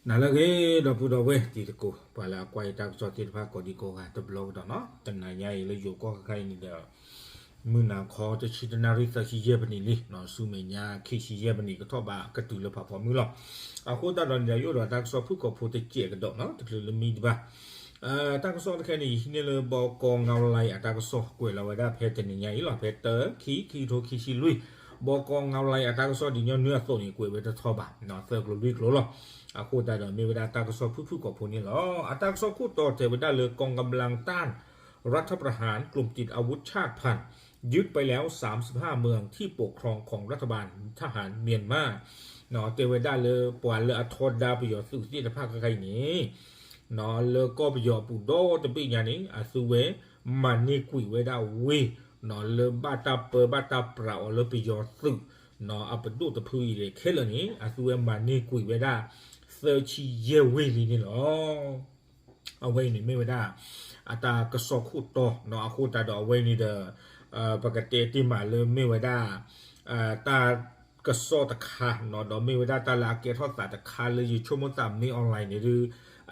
နၤလၢအဂ့ၤ ဒီပုၢ်ဒီဝဲၢ်တံၤသကိး ပှၤလၢအကွၢ်ယတၢ်ကစီၣ်သ့ၣ်တဖၣ်ကိးဒံကိးဂၤတဘျီကဒီးနီၤ, တနၤညါအံၤလၢယိၤကီၢ်ခဲခါအံၤန့ၣ်ဒီး မုၢ်နၤခီတဆံတနၣ်ရံၣ်သၢဆံယဲၢ်မံးနံးလံ, ဆူမဲာ်ညါခံဆံယဲၢ်မံးနံး ကထီၣ်ဘးကတုၤလၢဖးဖီမုၢ်လီၤ. အဃိသတးဒီးန့ၣ်ဒီး ယအိၣ်ဒီးတၢ်ကစီၣ်ဖုၣ်ကိာ်ဖိတစဲးကဒီးနီၤ, တချုးလၢမံတဘၣ် တၢ်ကစီၣ်တခါန့ၣ် ယဟံးန့ၢ်လၢဘီကီငါလံအတၢ်ကစီၣ်ကွဲးလီၤဝဲဒၣ်ဖဲတနံၤညါအံၤလီၤ, ဖဲတၢ ခံ ခံကထိခံဆံလွံၢ်, ဘီကီငါလံအတၢ်ကစီၣ်ဒ်ညီနုၢ်အသိးန့ၣ် ကွဲးဝဲတထီဘး သၢကျိၤလွံၢ်ကျိၤလီၤ. အဃိသတးဒီးမ့ၢ်ဝဲဒၣ်တၢ်ကစီၣ်ဖုၣ်ဖုၣ်ကိာ်ဖိန့ၣ်လီၤ. အတၢ်ကစီၣ်ခိၣ်တီတဲဝဲဒၣ်လၢ กองกำลังต้านรัฐประหารกลุ่มติดอาวุธชาติพันธุ์ ยึดไปแล้วสามสิบห้าเมืองที่ปกครองของรัฐบาลทหารเมียนมา တဲဝဲဒၣ်လၢပှၤလၢအထီဒါပယီၤသုးသ့ၣ်တဖၣ်ခဲခါအံၤန့ၣ် လၢကီၢ်ပယီၤအပူၤဒီတဘ့ၣ်ညါန့ၣ် အသုဝဲမၤန့ၢ်ကွံာ်ဝဲဒၣ်ဝ့ၢ် လၢဘၣ်တၢ်ပၢဘၣ်တၢ်ပြးအီၤလၢပယီၤသုး အပဒိၣ်တဖုအံၤခဲလၢာ်န့ၣ် အသုဝဲမၤန့ၢ်ကွံာ်ဝဲဒၣ် သၢဆံယဲၢ်ဝ့ၢ်လံန့ၣ်လီၤ. အဝဲအံၤန့ၣ်မ့ၢ်ဝဲဒၣ် အတၢ်ကစီၣ်ခိၣ်တီ အဃိသတးဒီးအဝဲအံၤန့ၣ်ဒီး ပကတဲတ့ၢ်မးလၢမ့ၢ်ဝဲဒၣ် တၢ်ကစီၣ်တခါ ဒီးမ့ၢ်ဝဲဒၣ်တၢ်လၢအကဲထီၣ်သးတခါလၢယဆိကမိၣ်သးမ့ၢ် online န့ၣ်ဒီး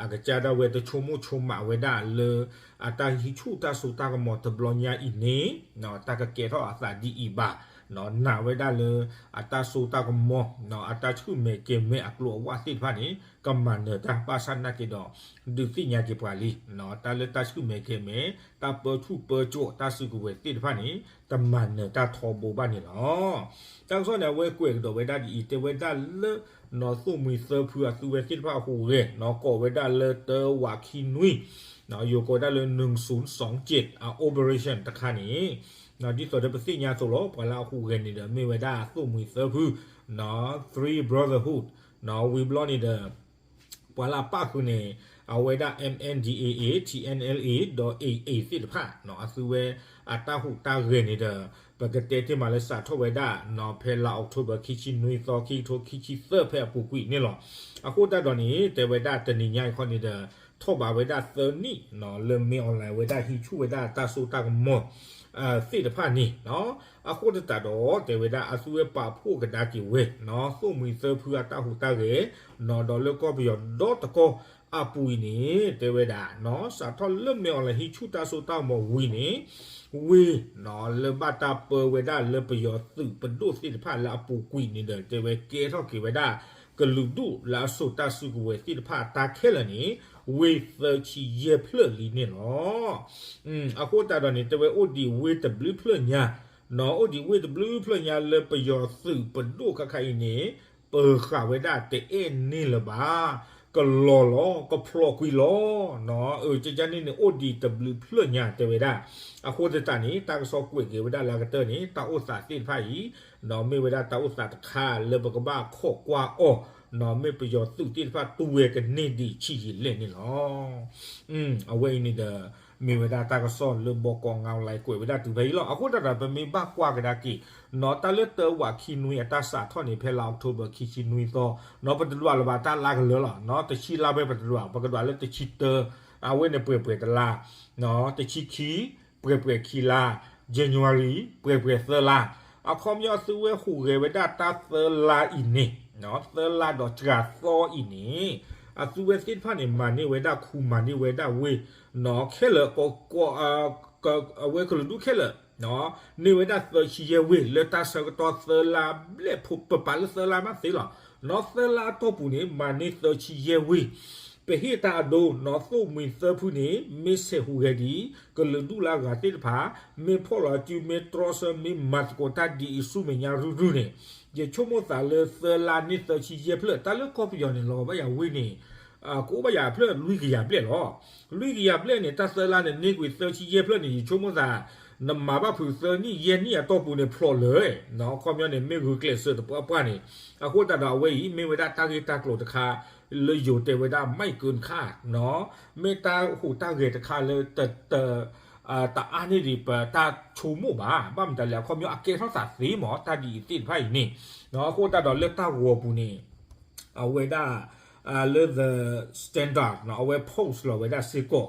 အကစၢ်ဒၣ်ဝဲတဆိကမိၣ်ဆိကမးဝဲဒၣ်လၢ အတၢ်ဟံးဆူၣ်တၢ်စိတၢ်ကမီၤတဘျီညါအံၤန့ၣ် တၢ်ကကဲထီၣ်အသးဒ်အံၤဘၣ် နာ်ဝဲဒၣ်လၢ အတၢ်စိတၢ်ကမီၤ အတၢ်ဆူၣ်မဲာ်ကဲၤမဲာ်အကျိၤအဝဲၢ်သ့ၣ်တဖၣ်န့ၣ် ကမၤနၢၤတၢ်ဘၣ်ဆၣ်နာ်က့ဒီး ဒုးသ့ၣ်ညါက့ၤပှၤလံ တၢ်လၢတၢ်ဆူၣ်မဲာ်ကဲၤမဲာ် တၢ်ပၢဆူၣ်ပၢစိးတၢ်စုကဝဲၤသ့ၣ်တဖၣ်န့ၣ် တမၤနၢၤတၢ်ထီဘိဘၣ်န့ၣ်လီၤ. တၢ်ကစီၣ်န့ၣ် အဝဲကွဲးကဒီးဝဲဒၣ်ဒ်အံၤ တဲဝဲဒၣ်လၢ နီၢ်သိၣ်မှံသၢဖုအသုဝဲသ့ၣ်တဖၣ်အဟူးဂဲၤ နီၢ်ကိးဝဲဒၣ်လၢတၢဝးခံနွံ ယိၤကိးဝဲဒၣ်လၢ နုၢ်စူၣ်စီၣ်ကၠ့ၣ် အ operation တခါန့ၣ် ဒ်သိးဒီးပသ့ၣ်ညါအသိးလီၤ ပှၤလၢအဟူးဂဲၤန့ၣ်ဒီး မ့ၢ်ဝဲဒၣ်သိၣ်မှံသၢဖု နီၢ် Three Brotherhood နီၢ် ဝံၤဘျီန့ၣ်ဒီး ပှၤလၢအပၣ်ဃုာ်န့ၣ် အဝဲဒၣ် MNDAA TNLA ဒီး AA သ့ၣ်တဖၣ် နီၢ် အသုဝဲအတၢ်ဟူးတၢ်ဂဲၤန့ၣ်ဒီး ပကတဲတ့ၢ်မးလၢစးထီၣ်ဝဲဒၣ် နီၢ် ဖဲလါ October ခံဆံနွံသီ ခံကထိခံဆံသၢ ဖဲအပူၤကွံာ်န့ၣ်လီၤ. အဃိသတးဒီးန့ၣ် တဲဝဲဒၣ်တနံၤညါအံၤခီန့ၣ်ဒီး ထီၣ်ဘးဝဲဒၣ်သၢနံၣ် နီၢ် လၢမ့ၢ် online ဝဲဒၣ်ဟံးဆူၣ်ဝဲဒၣ်တၢ်စိတၢ်ကမီၤ သ့ၣ်တဖၣ်န့ၣ် အဃိသတးဒီး တဲဝဲဒၣ်အသုဝဲပာ်ဖှိၣ်ကဒါက့ၤဝဲ နီၢ် သိၣ်မှံသၢဖုအတၢ်ဟူးတၢ်ဂဲၤ နီၢ် ဒီးလၢကီၢ်ပယီၤဒီတကီၢ်အပူၤအံၤန့ၣ် တဲဝဲဒၣ် နီၢ် စးထီၣ်လၢမ့ၢ် online ဟံးဆူၣ်တၢ်စိတၢ်ကမီၤဝံၤန့ၣ် ဝ့ၢ် နီၢ် လၢဘၣ်တၢ်ပၢဝဲဒၣ်လၢပယီၤသုးပဒိၣ်သ့ၣ်တဖၣ်လၢအပူၤကွံာ်န့ၣ်ဒီး တဲဝဲကဲထီၣ်က့ၤဝဲဒၣ် ကလုာ်ဒူၣ်လၢအစိာ်တၢ်စုကဝဲၤသ့ၣ်တဖၣ်အတၢ်ခဲလၢာ်န့ၣ် ဝ့ၢ်သၢဆံယဲၢ်ဖျၢၣ်လံန့ၣ်လီၤ. အဃိသတးဒီးန့ၣ် တဲဝဲအိၣ်ဒံးဝ့ၢ်တဘျုးဖျၢၣ်ညါ နီၢ် အိၣ်ဒံးဝ့ၢ်တဘျုးဖျၢၣ်ညါလၢပယီၤသုးပဒိၣ်ခါခါအံၤန့ၣ် ပၢၤဃာ်ဝဲဒၣ်တအဲၣ်န့ၢ်လၢၤဘၣ် ကလီၤလီၤ ကဖျိးကွံာ်လီၤ နီၢ် အကန့ၣ်န့ၣ် အိၣ်ဒံးတဘျုးဖျၢၣ်ညါတဲဝဲဒၣ်. အဃိသတးန့ၣ် တၢ်ကစီၣ်ကွဲးက့ၤဝဲဒၣ်လၢအကတၢၢ်န့ၣ် တၢ်အိၣ်သးသ့ၣ်တဖၣ်အံၤ နီၢ် မ့ၢ်ဝဲဒၣ်တၢ်အိၣ်သးတခါလၢပကဘၣ်ခိးကွၢ်အီၤ နီၢ် မ့ၢ်ပယီၤသုးသ့ၣ်တဖၣ်တူၢ်ဝဲကန့ၢ်ဒံးဆံးယံာ်လဲၣ်န့ၣ်လီၤ. အဝဲအံၤန့ၣ်ဒီး မ့ၢ်ဝဲဒၣ်တၢ်ကစီၣ်လၢဘီကီငါလံကွဲးဝဲဒၣ်တုၤဖဲအံၤလီၤ. အဃိသတးဒီး ပမ့ၢ်ဘၣ်ကွၢ်ကဒါက့ၤ နီၢ် တၢ်လၢတၢဝးခံနွံအတၢ်စးထီၣ်န့ၣ် ဖဲလါ October ခံဆံနွံသီ နီၢ် ပတဒွးလၢၤဘၣ်တၢ်လါကလၢာ်လီၤ. နီၢ် တဆံလါဖဲပတဒွး ပကဒွးလၢတဆံတၢ အဝဲန့ၣ်ပှဲၤပှဲၤတလါ နီၢ် တဆံခံ ပှဲၤပှဲၤခံလါ January ပှဲၤပှဲၤသၢလါ. အခီပညီအသုဝဲဟူးဂဲၤဝဲဒၣ်တၢ်သၢလါအံၤန့ၣ် နီၢ် သၢလါဒီးစှၤသီအံၤန့ၣ် အသုဝဲသ့ၣ်တဖၣ်န့ၣ် မၤန့ၢ်ဝဲဒၣ်ခူ မၤန့ၢ်ဝဲဒၣ်ဝ့ၢ် နီၢ် ခဲလၢာ် အဝဲကလုာ်ဒူၣ်ခဲလၢာ် နီၢ် န့ၢ်ဝဲဒၣ်သၢဆံယဲၢ်ဝ့ၢ် လၢတၢ်ဆၢကတီၢ်သၢလါဘျဲၣ် ပပာ်လၢသၢလါမးသ့လီၤ. နီၢ် သၢလါအတီၢ်ပူၤန့ၣ် မၤန့ၢ်သၢဆံယဲၢ်ဝ့ၢ် ပဟ့ၣ်တၢ်အဒိ နီၢ် သိၣ်မှံသၢဖုန့ၣ် မ့ၢ်ဆဲးဟူးဂဲၤဒံး ကလုာ်ဒူၣ်လၢအဂၤသ့ၣ်တဖၣ် မ့ၢ်ဖီၣ်လီၤစု မ့ၢ်တြီဆၢ မ့ၢ်မၤသကိးတၢ်ဒ်အံၤဆူမဲာ်ညါရုၢ်ရုၢ်န့ၣ် ယဆိကမိၣ်သးလၢသၢလါန့ၢ်သၢဆံယဲၢ်ဖျၢၣ် တၢ်လၢကီၢ်ပယီၤန့ၣ် လီၤဘၣ်ယၤဝ့ၢ်န့ၣ် ကအိၣ်ဘၣ်ယၤဖျၢၣ်လွံၢ်ကယၤဘျဲၣ်လီၤ. လွံၢ်ကယၤဘျဲၣ်န့ၣ် တၢ်သၢလါန့ၣ် န့ၢ်ကွံာ်သၢဆံယဲၢ်ဖျၢၣ်န့ၣ် ယဆိကမိၣ်သး နမၤဘၣ်ဖုးသၢနံၣ်ယဲၢ်နံၣ်အတီၢ်ပူၤန့ၣ် ဖျိးလၢာ် နီၢ် အခီပညီန့ၣ် မ့ၢ်ဂုာ်ကျဲးစၢးတပှၢ်ပှၢ်န့ၣ် အဃိသတးဒီးအဝဲအံၤ မ့ၢ်ဝဲဒၣ်တၢ်ဂ့ၢ်တၢ်ကျိၤတခါ လၢယိၤတဲဝဲဒၣ် မိုက်ကွင်းခါ နီၢ် မ့ၢ်တၢ်ဟူးတၢ်ဂဲၤတခါလၢ တ တအါန့ၢ်ဒံးပတၢ်ဆိကမိၣ်ဘၣ်. ဘၣ်မတၤလဲၣ် အခီပညီအကဲထီၣ်သးသ့မး တၢ်ဒ်အံၤသ့ၣ်တဖၣ်အံၤန့ၣ် နီၢ် အဃိသတးဒီးလၢတၢ်ဂီၤပူၤန့ၣ် အဝဲဒၣ် လၢ The Standard နီၢ် အဝဲ post လီၤဝဲဒၣ်စ့ၢ်ကီး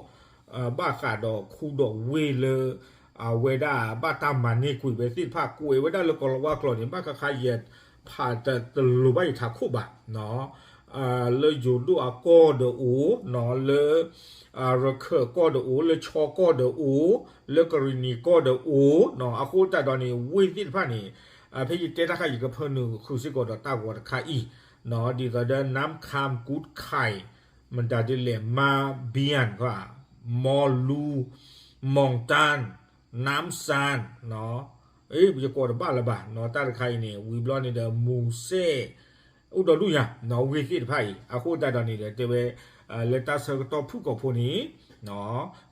ဘၣ်ဃးဒီးခူဒီးဝ့ၢ်လၢ အဝဲဒၣ်ဘၣ်တၢ်မၤန့ၢ်ကွံာ်ဝဲသ့ၣ်တဖၣ် ကွဲးဝဲဒၣ်လၢကိၤလၤဝါကျိာ်န့ၣ် ဘၣ်ဃးဃးယဲ ဖးတလိၤဘၣ်ယထးခိၣ်ဘၣ် နီၢ် လၢယိၤဒိၣ်အကီၢ်ဒီးအိၣ်, လၢရခၢၣ်ကီၢ်ဒီးအိၣ်, လၢခၠီကီၢ်ဒီးအိၣ်, လၢကရံၣ်နံၤကီၢ်ဒီးအိၣ်, အဃိသတးဒီးန့ၣ် ဝ့ၢ်သ့ၣ်တဖၣ်န့ၣ် ဖဲယတဲတၢ်ခါ ယကဖၢနုာ်ဃုာ်စ့ၢ်ကီးဒီးတၢ်ဂီၤတခါအံၤ, ဒ်သိးဒီး နၢမ်ခၣ် ကူၣ်တခၢၣ်, မတၤဒ်လဲၣ် မါဘံယၣ်, မီလူ, မီၣ်တၢၣ်, နၢမ်စၢၣ်, ယကိးတဘၣ်လၢၤဘၣ်, တၢ်တခါအံၤန့ၣ် ဝံၤဘျီန့ၣ်ဒီး မူၤစဲၣ်, အိၣ်ဒီးဒူၣ်ညါ ဝ့ၢ်သ့ၣ်တဖၣ်အံၤ အဃိသတးဒီးန့ၣ်ဒီး တဲဝဲ လၢတၢ်ဆၢကတီၢ်ဖုၣ်ကိာ်ဖိန့ၣ်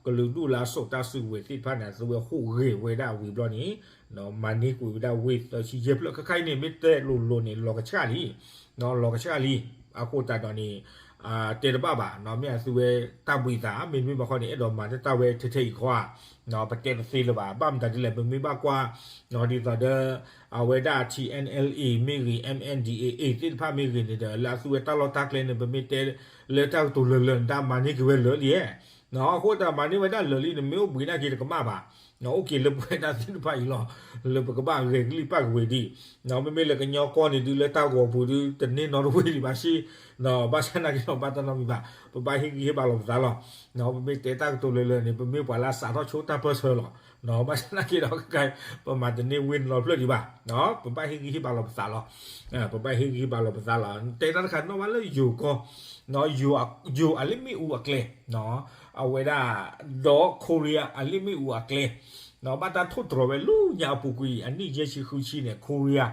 ကလုာ်ဒူၣ်လၢအစိာ်တၢ်စုကဝဲၤသ့ၣ်တဖၣ်န့ၣ် အသုဝဲဟူးဂဲၤဝဲဒၣ်ဝံၤဘျီန့ၣ် မၤန့ၢ်ကွံာ်ဝဲဒၣ်ဝ့ၢ်သၢဆံယဲၢ်ဖျၢၣ် ခဲခါအံၤန့ၣ် မ့ၢ်တဲလိၤလိၤန့ၣ် လီၤကဆှၣ်လံ, လီၤကဆှၣ်လံ, အဃိသတးဒီးန့ၣ် တဲတဘၣ်ဘၣ် မ့ၢ်အသုဝဲတၢ်ဘှံးသး မ့တမ့ၢ်ဘၣ်ဃီန့ၣ် အဲၣ်ဒိးမၤတၢ်ဝဲထဲထဲအံၤခီဧါ, ပတဲတသ့လၢၤဘၣ် ဘၣ်မတၤဒ်လဲၣ် ပမ့ၢ်ဘၣ်ကွၢ် ဒ်သိးဒီး အဝဲဒၣ် ထံ NLA မ့ၢ်ဂ့ၤ MNDAA သ့ၣ်တဖၣ်မ့ၢ်ဂ့ၤန့ၣ်ဒီး လၢအသုဝဲတၢ်လီၢ်တၢ်ကျဲန့ၣ် ပမ့ၢ်တဲလၢတၢ်ကတိၤလၢာ်လၢာ်န့ၣ် တၢ်မၤန့ၢ်က့ၤဝဲလၢာ်လံ, အဃိသတးမၤန့ၢ်ဝဲဒၣ်လၢာ်လံန့ၣ် မ့ၢ်အိၣ်ဘှံးနာ်က့ၤတကမၣ်ဘၣ်, အိၣ်က့ၤလၢပဝဲဒၣ်သ့ၣ်တဖၣ်အံၤလီၤ, လၢပကဘၣ်ဂဲၤကလံၣ်ပာ်ကဝ့ၤဒံး, မ့မ့ၢ်လၢကညီကီၢ်န့ၣ်ဒုးလၢတၢ်ဂီၤပူၤဒုး တန့ၢ်နီတဝ့ၢ်ဒံးဘၣ်ဆ့, ဘၣ်ဆၣ်နာ်က့ဒီးဘၣ်တၢ်နီတမံၤဘၣ်, ပဘၣ်ဟ့ၣ်ဂံၢ်ဟ့ၣ်ဘါလီၤပသးလီၤ, ပမ့ၢ်တဲတၢ်ကတိၤလၢာ်လၢာ်န့ၣ် ပမ့ၢ်ပှၤလၢအစးထီၣ်ဆိတၢ်ပၢၢ်ဆၢလီၤ, ဘၣ်ဆၣ်နာ်က့ဒီးခဲခါ ပမၤတန့ၢ်ဝ့ၢ်နီတဖျၢၣ်ဒံးဘၣ်, ပဘၣ်ဟ့ၣ်ဂံၢ်ဟ့ၣ်ဘါလီၤပသးလီၤ, ပဘၣ်ဟ့ၣ်ဂံၢ်ဟ့ၣ်ဘါလီၤပသးလီၤ, တဲတၢ်တခါနီၣ်ဘၣ်လၢယိၤကီၢ်, ယိၤအလ့ၣ်မ့ၣ်အူအကျဲ အဝဲဒၣ် ဒီး Korea အလ့ၣ်မ့ၣ်အူအကျဲ ဘၣ်တၢ်ထိၣ်တြီၤဝဲလၢညါအပူၤကွံာ် အနံၣ်ယဲၢ်ဆံဃုဆံန့ၣ် Korea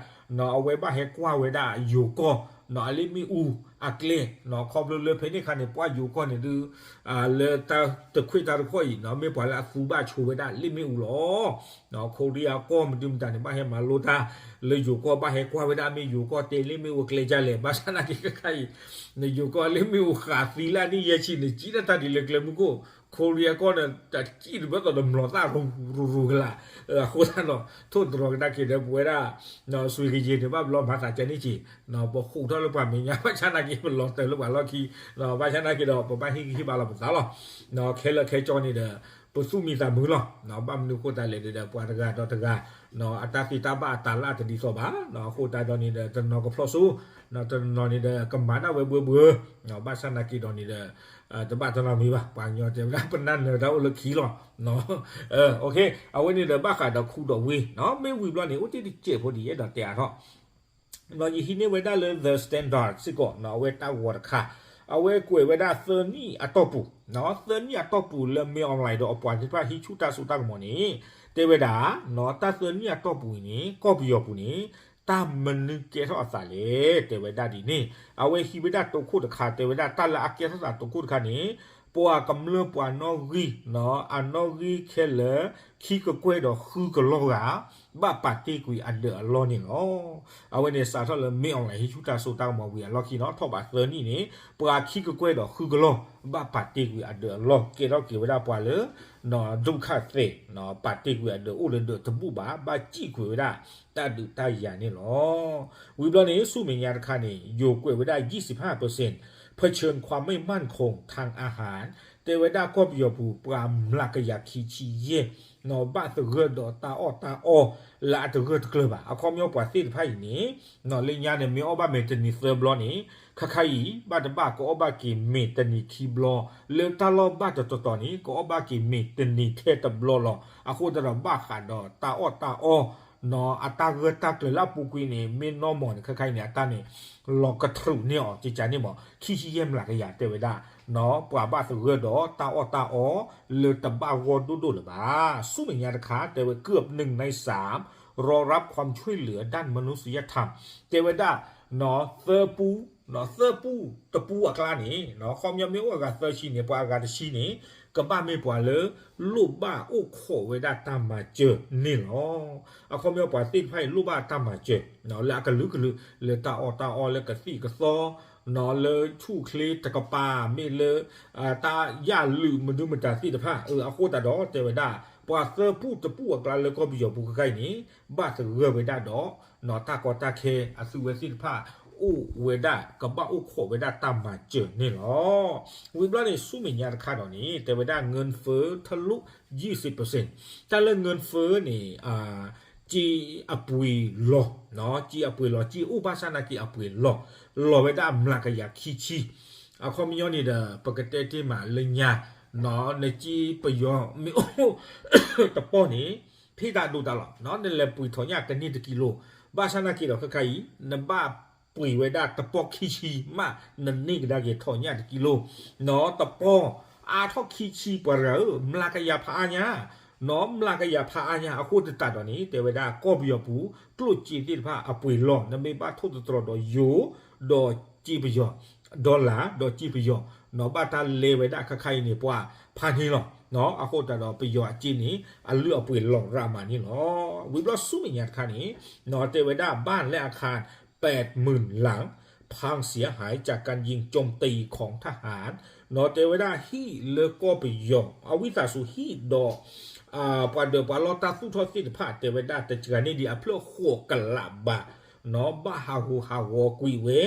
အဝဲဘၣ်ဟဲကွၢ်ဝဲဒၣ်ယိၤကီၢ် အလ့ၣ်မ့ၣ်အူအကျဲ, ခီဖျိလၢဖဲန့ၣ်အခါန့ၣ် ပှၤယိၤကီၢ်န့ၣ်ဒုး လၢတၢ်တခွဲးတၢ်တခီၣ်အံၤ မ့ၢ်ပှၤလၢအသူဘၣ်ဆိဝဲဒၣ်လ့ၣ်မ့ၣ်အူလီၤ. Korea ကီၢ်မဒုမတၤန့ၣ် ဘၣ်ဟဲမၤလိတၢ် လၢယိၤကီၢ်ဘၣ်ဟဲကွၢ်ဝဲဒၣ် မ့ၢ်ယိၤကီၢ်တဲလ့ၣ်မ့ၣ်အူအကျဲဒ်လဲၣ်, ဘၣ်ဆၣ်နာ်က့ခဲခါအံၤ နယိၤကီၢ်လ့ၣ်မ့ၣ်အူဃာ်သံလၢအနံၣ်ယဲၢ်ဆံန့ၣ် ကံၣ်ဒၣ်တၢ်ဒ်လၢကျဲမုၢ်ခိၣ်, Korea ကီၢ်န့ၣ် တၢ်ကံၣ်တဘၢသိးဒီးမျိာ်သၣ်ရူၤရူၤရူၤကလာ်, အဃိသတးဒီး ထိၣ်တြီၤကဒါက့ၤဒီးပဝဲဒၣ် စွ့ၤကယ့ၤန့ၣ် ဘၣ်ဘျီမၤသးကဲန့ၣ်က့ၤ ပဃုထီၣ်လၢပှၤမဲာ်ညါ ဘၣ်ဆၣ်နာ်က့ ပလီၤတၢ်လၢပှၤလီၢ်ခံ, ဘၣ်ဆၣ်နာ်က့ဒီး ပဘၣ်ဟ့ၣ်ဂံၢ်ဟ့ၣ်ဘါလီၤပသးလီၤ. ခဲလၢာ်ခဲဆ့န့ၣ်ဒီး ပသူၣ်မံသးမုာ်လီၤ. ဘၣ်မနုၤအဃိသတးလဲၣ်ဒီး ပှၤတဂၤဒီးတဂၤ အတၢ်သ့တၢ်ဘၣ်အတၢ်လၢအတဒ်သိးဘၣ်. အဃိသတးဒီးန့ၣ်ဒီး တနီၤကဖျီၣ်စိ, တနီၤန့ၣ်ဒီး ကမၤဒၣ်ဝဲဘှၢဘှၢ, ဘၣ်ဆၣ်နာ်က့ဒီးန့ၣ်ဒီး တဘၣ်တနီၤမံၤဘၣ်. ပှၤကညီတဲဝဲဒၣ် ပနၢ်နၢၤတၢ်အိၣ်လၢခံလီၤ. အဝဲန့ၣ်ဒီးဘၣ်ဃးဒီးခူဒီးဝ့ၢ်, မ့ၢ်ဝံၤဘျီန့ၣ် အိၣ်တ့ၢ်တစဲးဖိဒ်ယအဲၣ်ဒိးတဲအါထီၣ် ယဟံးန့ၢ်ဝဲဒၣ်လၢ The Standard စ့ၢ်ကီး အဝဲတၢ်ဂီၤတခါ, အဝဲကွဲးဝဲဒၣ်သၢနံၣ်အတီၢ်ပူၤ, သၢနံၣ်အတီၢ်ပူၤလၢ မင်းအောင်လှိုင် ဒီးအပှၤသ့ၣ်တဖၣ်ဟံးဆူၣ်တၢ်စိတၢ်ကမီၤန့ၣ် တဲဝဲဒၣ် တၢ်သၢနံၣ်အတီၢ်ပူၤအံၤန့ၣ် ကီၢ်ပယီၤပူၤန့ၣ် တၢ်မနုၤကဲထီၣ်အသးလဲၣ် တဲဝဲဒၣ်ဒ်န့ၣ်, အဝဲဟံးဝဲဒၣ်တိခိၣ်တခါ တဲဝဲဒၣ်တၢ်လၢအကဲထီၣ်သးတိခိၣ်တခါန့ၣ် ပှၤကမျၢၢ်ပှၤနီၣ်ဂံၢ် အနီၣ်ဂံၢ်ခဲလၢာ် ခံကကွဲၢ်ဒီးဃုကလီၢ်ဂၤ ဘၣ်ပာ်တ့ၢ်ကွံာ်အဒၢးအလီၢ်န့ၣ်လီၤ. အဝဲန့ၣ်စးထီၣ်လၢ မင်းအောင်လှိုင် ဟံးဆူၣ်တၢ်စိတၢ်ကမီၤဝံၤအလီၢ်ခံနီၤ ထီၣ်ဘးသၢနံၣ်န့ၣ် ပှၤခံကကွဲၢ်ဒီးဃုကလီၢ် ဘၣ်ပာ်တ့ၢ်ကွံာ်အဒၢးအလီၢ် ကဲထီၣ်က့ၤဝဲဒၣ်ပှၤလၢ ဒုက္ခသည် ပာ်တ့ၢ်ကွံာ်အဒၢးအိၣ်လၢဒၢးတဘူၣ်ဘၣ် ဘၣ်စံၣ်ကွံာ်ဝဲဒၣ် တၢ်ဒုးတၢ်ယၤန့ၣ်လီၤ. ဝံၤဘျီန့ၣ် ဆူမဲာ်ညါတခါန့ၣ် ယိၤကွဲးဝဲဒၣ် ยี่สิบห้าเปอร์เซ็นต์ เผชิญความไม่มั่นคงทางอาหาร တဲဝဲဒၣ်ကီၢ်ပယီၤပူၤ ပှၤမျးကယၤခံဆံယဲၢ် ဘၣ်သဂၢၢ်ဒီးတၢ်အီၣ်တၢ်အီလၢအတဂၢၢ်တကျၢၤဘၣ်. အခီပညီပှၤသ့ၣ်တဖၣ်အံၤန့ၣ် လၢညါန့ၣ် မ့ၢ်အီၣ်ဘၣ်မ့ၤတနံၤသၢဘျီန့ၣ် ခါခါအံၤ ဘၣ်တဘၣ်ကအီၣ်ဘၣ်က့ၤမ့ၤတနံၤခံဘျီ လၢတၢ်လီၢ်ဘၣ်တတီၤတီၤန့ၣ် ကအီၣ်ဘၣ်က့ၤမ့ၤတနံၤထဲတဘျီလီၤ. အဃိသတးဒီးဘၣ်ဃးဒီးတၢ်အီၣ်တၢ်အီ အတၢ်ဂၢၢ်တၢ်ကျၢၤလၢအပူၤကွံာ်န့ၣ် မ့ၢ်နီၢ်မီၢ်န့ၣ် ခဲခါအံၤန့ၣ် အတၢ်န့ၣ် လီၤကတြူးန့ၢ်အီၤ ကကန့ၣ်မီၢ် ခံဆံယဲၢ်မျးကယၤတဲဝဲဒၣ် ပှၤဘၣ်သဂၢၢ်ဒီးတၢ်အီၣ်တၢ်အီ လၢတဘၣ်ဂီၢ်ဒိၣ်ဒိၣ်လၢၤဘၣ်. ဆူမဲာ်ညါတခါ တဲဝဲ เกือบหนึ่งในสาม รอรับความช่วยเหลือด้านมนุษยธรรม တဲဝဲဒၣ် သၢပူ သၢပူတပူအကျါန့ၣ် ခီပညီမ့ၢ်အိၣ်အဂၤသၢဆံန့ၣ် ပှၤအဂၤတဆံန့ၣ် ကဘၣ်မ့ၢ်ပှၤလၢ လိၣ်ဘၣ်အိၣ်ခိးဝဲဒၣ်တၢ်မၤစၢၤန့ၣ်လီၤ. အခီပညီပှၤသ့ၣ်တဖၣ်အံၤလိၣ်ဘၣ်တၢ်မၤစၢၤ လၢအကလုာ်ကလုာ် လၢတၢ်အီၣ်တၢ်အီ လၢကသံၣ်ကသီ လၢဆူၣ်ချ့တကပၤ မ့ၢ်လၢ တၢ်ယၣ်လုးမနုၤမတၤသ့ၣ်တဖၣ် အဃိသတးဒီးတဲဝဲဒၣ် ပှၤသၢပူတပူအကျါလၢကီၢ်ပယီၤပူၤခဲခါအံၤန့ၣ် ဘၣ်သဂၢၢ်ဝဲဒၣ်ဒီး တၢ်ကီတၢ်ခဲအသုဝဲသ့ၣ်တဖၣ် အိၣ်ဝဲဒၣ် ကဘၣ်အိၣ်ခိးဝဲဒၣ်တၢ်မၤစၢၤန့ၣ်လီၤ. ဝံၤဘျီန့ၣ် ဆူမဲာ်ညါတခါဒီးန့ၣ် တဲဝဲဒၣ် เงินเฟ้อทะลุยี่สิบเปอร์เซ็นต์ တၢ်လၢ เงินเฟ้อ န့ၣ် စ့အပှ့ၤလီၢ်, စ့အပှ့ၤလီၢ်, စ့အိၣ်ဘၣ်ဆၣ်နာ်က့အပှ့ၤလီၢ်, လီၤဝဲဒၣ်မျးကယၤခံဆံ, အခီပညီန့ၣ်ဒီး ပကတဲတ့ၢ်မးလၢညါ, နစ့ပယီၤမ့ၢ်အိၣ်တပီၢ်န့ၣ် ဖ့ၣ်တၢ်ဒိတၢ်လီၤ, နလဲၤပှ့ၤထီၣ်ညၣ်ကန့ၢ်တကံလိ, ဘၣ်ဆၣ်နာ်က့ဒီးခဲခါအံၤ နဘၣ်ပှ့ၤဝဲဒၣ်တပီၢ်ခံဆံမး နန့ၢ်ကဒါက့ၤထီၣ်ညၣ်တကံလိ, နတပီၢ်အါထီၣ်ခံဆံပှၤတဂၤဧၢ, မျးကယၤဖးအါညါ နမျးကယၤဖးအါညါ အဃိသတးဒီးန့ၣ် တဲဝဲဒၣ်ကီၢ်ပယီၤပူၤ ကျိၣ်စ့သ့ၣ်တဖၣ်အပှ့ၤလီၢ် နမ့ၢ်ဘၣ်ထိၣ်သတြီၤဒီးယိၤ ဒီးစ့ပယီၤ, dollar ဒီးစ့ပယီၤ, နဘၣ်တၢ်လဲဝဲဒၣ်ခဲခါအံၤန့ၣ် ပှၤဖးန့ၢ်လီၤ, အဃိသတးဒီးပယီၤအစ့န့ၣ် အလုၢ်အပှ့ၤလီၤရးမးန့ၣ်လီၤ. ဝံၤဘျီဆူမဲာ်ညါတခါန့ၣ် တဲဝဲဒၣ် บ้านและอาคาร แปดหมื่นหลัง พังเสียหายจากการยิงโจมตีของทหาร တဲဝဲဒၣ်ဟံၣ်လၢကီၢ်ပယီၤ အဝံသးစူၤဟံၣ်ဒီး ပှၤဒၢးပှၤလီၢ်တၢ်သူၣ်ထီၣ်သ့ၣ်တဖၣ် တဲဝဲဒၣ်တစှၤန့ၢ်ဒံးအဖျၢၣ်ဃိးကလးဘး, ဘၣ်ဟးဂူာ်ဟးဂီၤကွံာ်ဝဲ,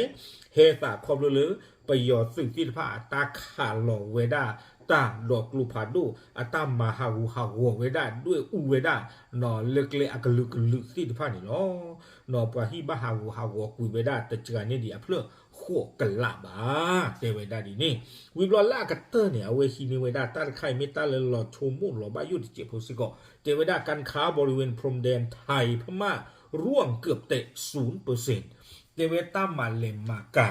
ဟဲသးခီဖျိလၢ ပယီၤသုးသ့ၣ်တဖၣ်အတၢ်ခးလီၤဝဲဒၣ်တၢ် ဒီးကျိဖးဒိၣ်အတၢ်မၤဟးဂူာ်ဟးဂီၤဝဲဒၣ် ဒွဲၣ်အူဝဲဒၣ် လၢကျဲအကလုာ်ကလုာ်သ့ၣ်တဖၣ်န့ၣ်လီၤ. ပှၤဟံၣ်ဘၣ်ဟးဂူာ်ဟးဂီၤကွံာ်ဝဲဒၣ်တစှၤန့ၢ်ဒံးအဖျၢၣ်ဃိးကလးဘး တဲဝဲဒၣ်ဒ်န့ၣ်, ဝံၤဘျီလၢအကတၢၢ်န့ၣ် အဝဲဟံးန့ၢ်ဝဲဒၣ်တၢ်တခါအံၤမ့ၢ်တၢ်လၢလီၤဆိကမိၣ်လီၤဘၣ်ယိၣ်တစဲးဖိစ့ၢ်ကီး တဲဝဲဒၣ် การค้าบริเวณพรมแดนไทยพม่า ร่วงเกือบแตะศูนย์เปอร์เซ็นต์ တဲဝဲတၢ်မၤလဲၤမၤကၤ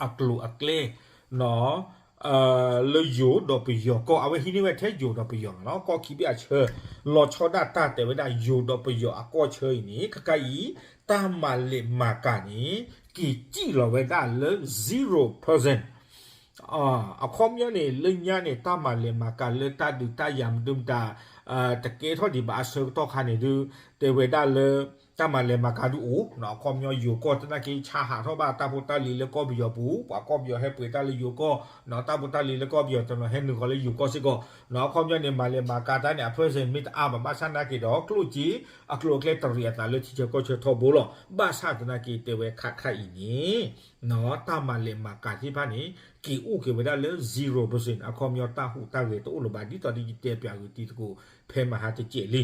အကျိၤအကျဲ လၢယိၤဒီးပယီၤကီၢ် အဝဲဟံးန့ၢ်ဝဲထဲယိၤဒီးပယီၤလီၤ ကီၢ်ခံဘ့ၣ်အဆၢ လီၤဆီဒၣ်တၢ်တဲဝဲဒၣ်ယိၤဒီးပယီၤအကီၢ်ဆၢအံၤန့ၣ် ခဲခါအံၤ တၢ်မၤလဲၤမၤကၤန့ၣ် က့ၤစံၣ်လီၤဝဲဒၣ်လၢ zero percent အခီပညီန့ၣ် လၢညါန့ၣ် တၢ်မၤလဲၤမၤကၤလၢတၢ်ဒုးတၢ်ယၤမနုၤမတၤ တကဲထီၣ်ဒံးဘၣ်အဆၢကတီၢ်ခါန့ၣ်ဒုး တဲဝဲဒၣ်လၢ တၢ်မၤလဲၤမၤကၤဒုးအိၣ် အခီပညီယိၤကီၢ်သနာ်က့ဆါဟးထီၣ်ဘၣ်တၢ်ဖိတၢ်လံၤလၢကီၢ်ပယီၤပူၤ ပှၤကီၢ်ပယီၤဟဲပှ့ၤတၢ်လၢယိၤကီၢ် တၢ်ဖိတၢ်လံၤလၢကီၢ်ပယီၤတနီၤဟဲနုာ်ဃီၤလၢယိၤကီၢ်စ့ၢ်ကီး အခီပညီန့ၣ် မၤလဲၤမၤကၤတၢ်န့ၣ် အ percent မ့ၢ်တအါဘၣ် ဘၣ်ဆၣ်သနာ်က့ဒီး ကျိၣ်စ့ အကျိၤအကျဲတရံးအသးလၢထံဆၢကီၢ်ဆၢထီဘိလီၤ ဘၣ်ဆၣ်သနာ်က့တဲဝဲခဲခါအံၤန့ၣ် တၢ်မၤလဲၤမၤကၤသ့ၣ်တဖၣ်န့ၣ် က့ၤအိၣ်က့ၤဝဲဒၣ်လၢ zero percent အခီပညီတၢ်ဟူးတၢ်ဂဲၤတအိၣ်လၢၤဘၣ် ဒ်သိးဒီးယတဲပၠးဂ့ၤတံၤသကိး ဖဲမဟါတစဲးလံ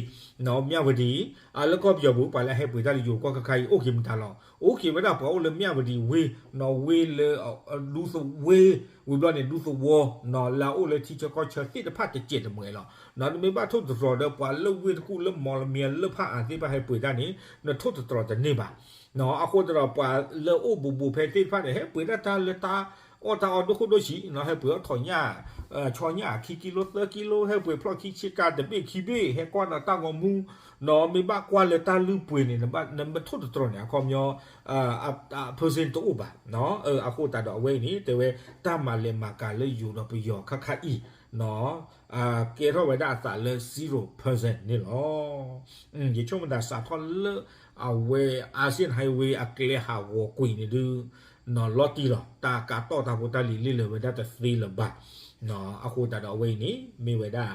မၠၣ်ဝတံၤ လၢကီၢ်ပယီၤပူၤ ပှၤလၢအဟဲပှ့ၤတၢ်လၢယိၤကီၢ်ခဲခါအံၤ အိၣ်က့ၤမတၤလီၤ အိၣ်က့ၤဝဲဒၣ်ပှၤအိၣ်လၢမၠၣ်ဝတံၤဝ့ၢ် နီၢ်ဝ့ၢ်လၢ ဒူသဝ့ၢ် ဝံၤဘျီန့ၣ် ဒူသဝီ နီၢ်လၢအအိၣ်လၢထံဆၢကီၢ်ဆၢသ့ၣ်တဖၣ်တစဲးတမှဲၤလီၤ နမ့ၢ်ဘၣ်ထိၣ်သတြီၤဒီးပှၤလၢဝ့ၢ်တကူၣ်လၢမီၢ်လမံၤလၢဖးအါသ့ၣ်တဖၣ်ဟဲပှ့ၤတၢ်န့ၣ် နထိၣ်သတြီၤတန့ၢ်ဘၣ် အဃိသတးဒီးပှၤလၢအိၣ်ဘူးဘူးဖဲသ့ၣ်တဖၣ်န့ၣ် ဟဲပှ့ၤဒၣ်တၢ်လၢတၢ်အီၣ်တၢ်အီဒိၣ်ခိၣ်ဒိၣ်ဆံး ဟဲပှ့ၤအီၣ်ထီၣ်ညၣ် ဆီညၣ်ခံကံလိ သၢကံလိ ဟဲပှ့ၤဖျီၣ်ခံဆ့ကၤတဘ့ၣ်ခံဘ့ၣ် ဟဲကွၢ်ဒီးတၢ်ဂီၤမူ နမ့ၢ်ဘၣ်ကွၢ်လၢတၢ်လုၢ်ပှ့ၤန့ၣ် နဘၣ်နမ့ၢ်ထိၣ်သတြီၤန့ၣ် အခီပညီ percent တအိၣ်ဘၣ် အဃိသတးဒီးအဝဲအံၤန့ၣ် တဲဝဲတၢ်မၤလဲၤမၤကၤလၢယိၤဒီးပယီၤခဲခါအံၤ ကဲထီၣ်ဝဲဒၣ်အသးလၢ zero percent န့ၣ်လီၤ. ယဆိကမိၣ်သးစးထီၣ်လၢအဝဲ Asian Highway အကျဲဟးဂီၤကွံာ်န့ၣ်ဒုး လီၤတံၢ်လီၤ တၢ်ကးတီၢ်တၢ်ဖိတၢ်လံၤလံလၢာ်ဝဲဒၣ်တသ့လၢၤဘၣ်. အဃိသတးဒီးအဝဲအံၤန့ၣ် မ့ၢ်ဝဲဒၣ်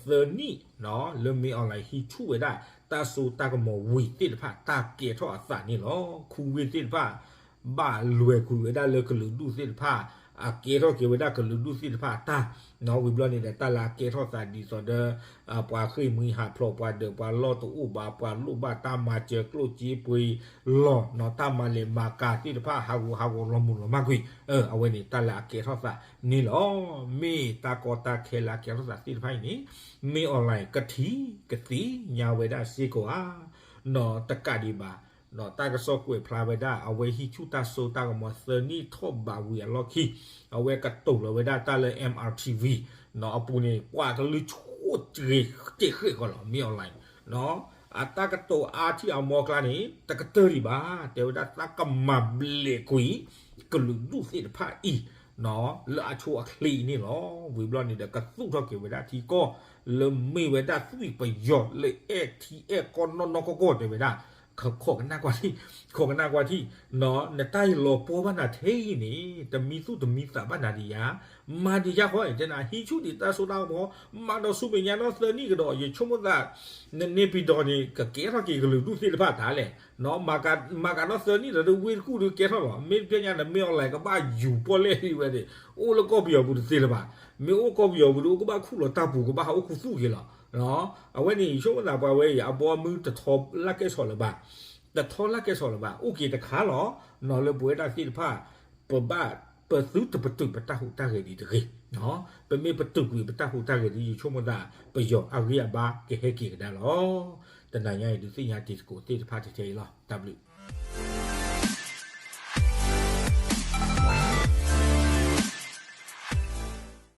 သၢနံၣ် လၢမ့ၢ် online ဟံးဆူၣ်ဝဲဒၣ် တၢ်စိတၢ်ကမီၤဝံၤသ့ၣ်တဖၣ် တၢ်ကဲထီၣ်အသးန့ၣ်လီၤ. ခူဝ့ၢ်သ့ၣ်တဖၣ် ဘၣ်လွဲၤကွံာ်ဝဲဒၣ်လၢကလုာ်ဒူၣ်သ့ၣ်တဖၣ် အကဲထီၣ်က့ၤဝဲဒၣ်ကလုာ်ဒူၣ်သ့ၣ်တဖၣ်အတၢ် ဝံၤဘျီန့ၣ်ဒီး တၢ်လၢအကဲထီၣ်သးဒ်သိးဒီး ပှၤဃ့ၢ်မှံဟးဖျိး ပှၤဒၢးပှၤလီၢ်တအိၣ်ဘၣ် ပှၤလိၣ်ဘၣ်တၢ်မၤစၢၤ ကျိၣ်စ့ပှ့ၤလီၢ် တၢ်မၤလဲၤမၤကၤသ့ၣ်တဖၣ် ဟးဂူာ်ဟးဂီၤလီၤမုၢ်လီၤမၢ်ကွံာ် အဝဲန့ၣ် တၢ်လၢအကဲထီၣ်သးန့ၣ်လီၤ. မ့ၢ်တၢ်ကီတၢ်ခဲလၢအကဲထီၣ်သးသ့ၣ်တဖၣ်အံၤန့ၣ် မ့ၢ် online ကထံၣ်ကသ့ၣ်ညါဝဲဒၣ်စ့ၢ်ကီးဧါ တကးဒံးဘၣ် တၢ်ကစီၣ်ကွဲးဖျါဝဲဒၣ် အဝဲဟံးဆူၣ်တၢ်စိတၢ်ကမီၤသၢနံၣ်ထီၣ်ဘးဝံၤအလီၢ်ခံ အဝဲကတိၤလီၤဝဲဒၣ်တၢ်လၢ M R T V အပူၤန့ၣ် ပှၤကလုာ်ဆိၣ်ဂ့ၤတ့ၢ်ဃ့ၢ်ဃီလီၤ မ့ၢ် online အတၢ်ကတိၤအါထံၣ်အမီကျါန့ၣ် တကတၢၢ်ဒံးဘၣ် တဲဝဲဒၣ်တၢ်ကမၤဘျဲးကွံာ် ကလုာ်ဒူၣ်သ့ၣ်တဖၣ်အံၤ လၢအဆိအချ့အံၤန့ၣ်လီၤ. ဝံၤဘျီန့ၣ်ဒီး ကသူၣ်ထီၣ်က့ၤဝဲဒၣ်ထံကီၢ် လၢမ့ၢ်ဝဲဒၣ်သွံၣ်ပယီၤလၢအဲၣ်ထံအဲၣ်ကီၢ်နီၢ်နီၢ်ကီၢ်ကီၢ်တဲဝဲဒၣ် ခိးကနၣ်ကွၢ်ထံၣ် ခိးကနၣ်ကွၢ်ထံၣ် နတၢ်အံၤလီၤပှီၢ်ဘၣ်နၤထဲအံၤန့ၣ် တမံသူၣ်တမံသးဘၣ်နၤဒံးဧါ မၤဒံးယါဃီ တဲနၤ ဟံးဆူၣ်ဒံးတၢ်စိတၢ်ကမီၤ မၤဒီးဆူမဲာ်ညါနီၢ်သၢနံၣ်ကဒီး ယဆိကမိၣ်သး နန့ၢ်ပံၤဒီးန့ၣ် ကကဲထီၣ်က့ၤကလုာ်ဒူၣ်သ့ၣ်တဖၣ်တၢ်လဲၣ် မၤကၤနီၢ်သၢနံၣ်ဒီး ဝ့ၢ်တကူၣ်ဒုးကဲထီၣ်လီၤ မ့ၢ်တဖျဲညါန့ၣ် မ့ၢ် online ကဘၣ်ယူၤပီၣ်လဲၣ်ဒံးဝဲန့ၣ် အိၣ်လၢကီၢ်ပယီၤပူၤတသ့လၢၤဘၣ် မ့ၢ်အိၣ်ကီၢ်ပယီၤပူၤဒီး အိၣ်ကဘၣ်ခူၣ်လီၤတၢ်ပူၤ ကဘၣ်ဟးအိၣ်ခူသူၣ်က့ၤလီၤ အဝဲန့ၣ်ယဆိကမိၣ်သးပှၤဝဲအံၤ အဘီအမုၢ်တထီလၢကဲၣ်ဆိးလၢၤဘၣ်, တထီလၢကဲၣ်ဆိးလၢၤဘၣ်, အိၣ်က့ၤတခါလီၤ. နီၢ်လၢပဝဲဒၣ်သ့ၣ်တဖၣ် ပဘၣ် ပသုတပတုာ်ပတၢ်ဟူးတၢ်ဂဲၤဒံးတဂ့ၤ. ပမ့ၢ်ပတုာ်ကွံာ်ပတၢ်ဟူးတၢ်ဂဲၤဒံး ယဆိကမိၣ်သး ပယီၤအဂံၢ်အဘါကဟဲက့ၤကဒါလီၤ. တနၤညါအံၤ ဒုးသ့ၣ်ညါတံၤသကိးသ့ၣ်တဖၣ်ထဲအံၤလီၤ. တၢ်ဘျုး